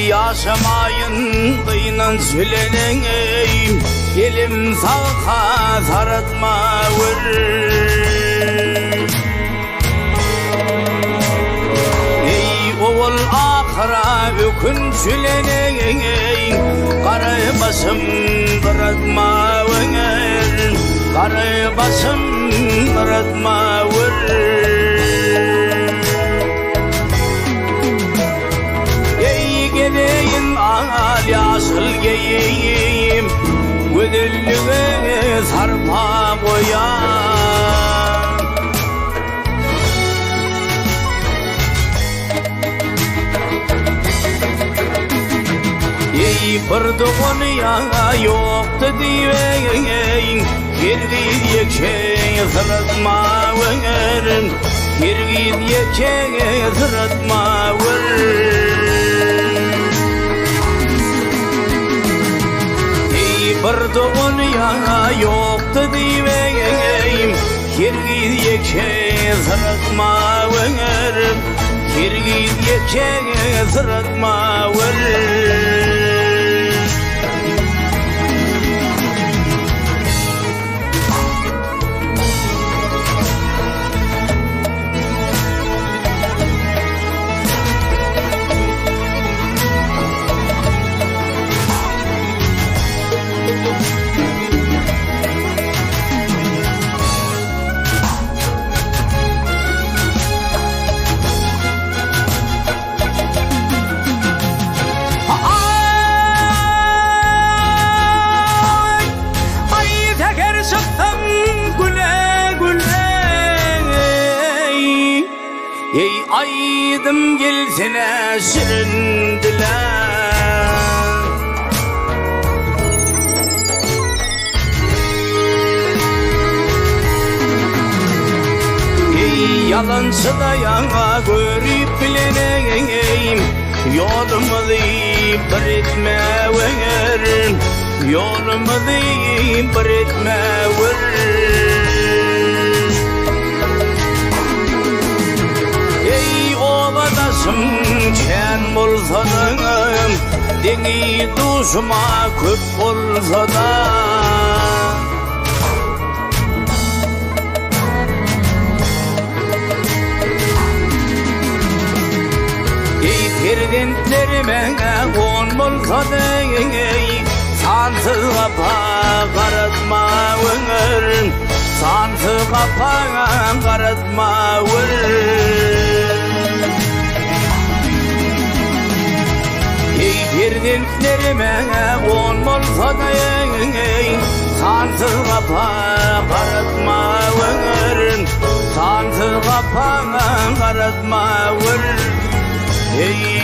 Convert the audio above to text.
Ýaşamaýyn gynanç bilen eý, Elim sagka saratma gör. Eý, owal ahyra ökünç bilen eý, Gara başym gyratma gör, Gara başym gyratma gör. Eý gezeýin al ýaşyl geýim, Gözellige sarpa goýan. Eý bir dogany ýa ýokdy diýeýin, Hergiz ýeke syratma öňerin, Hergiz ýeke syratma Eý bir dogan ýa ýokdy diýeýin, Hergiz ýeke syratma öňerin, Hergiz ýeke syratma Aý säher çyksam güle-güle Eý aýdym gelsene şirin dile. Eý ýalançyda ýaňa görüp bileneýin Ýolumyzy bir etme weger Ýolumyzy bir etme wer Eý obadaşym kän bolsa-da Deňi duşuma köp bolsa-da. Eý perzentlerime on bolsa-da eý, Sansyz gapa garatma öňür, Sansyz gapa garatma öňür. Eý perzentlerime on bolsa-da eý, Sansyz gapa garatma öňür, Sansyz gapa garatma öňür. Eý.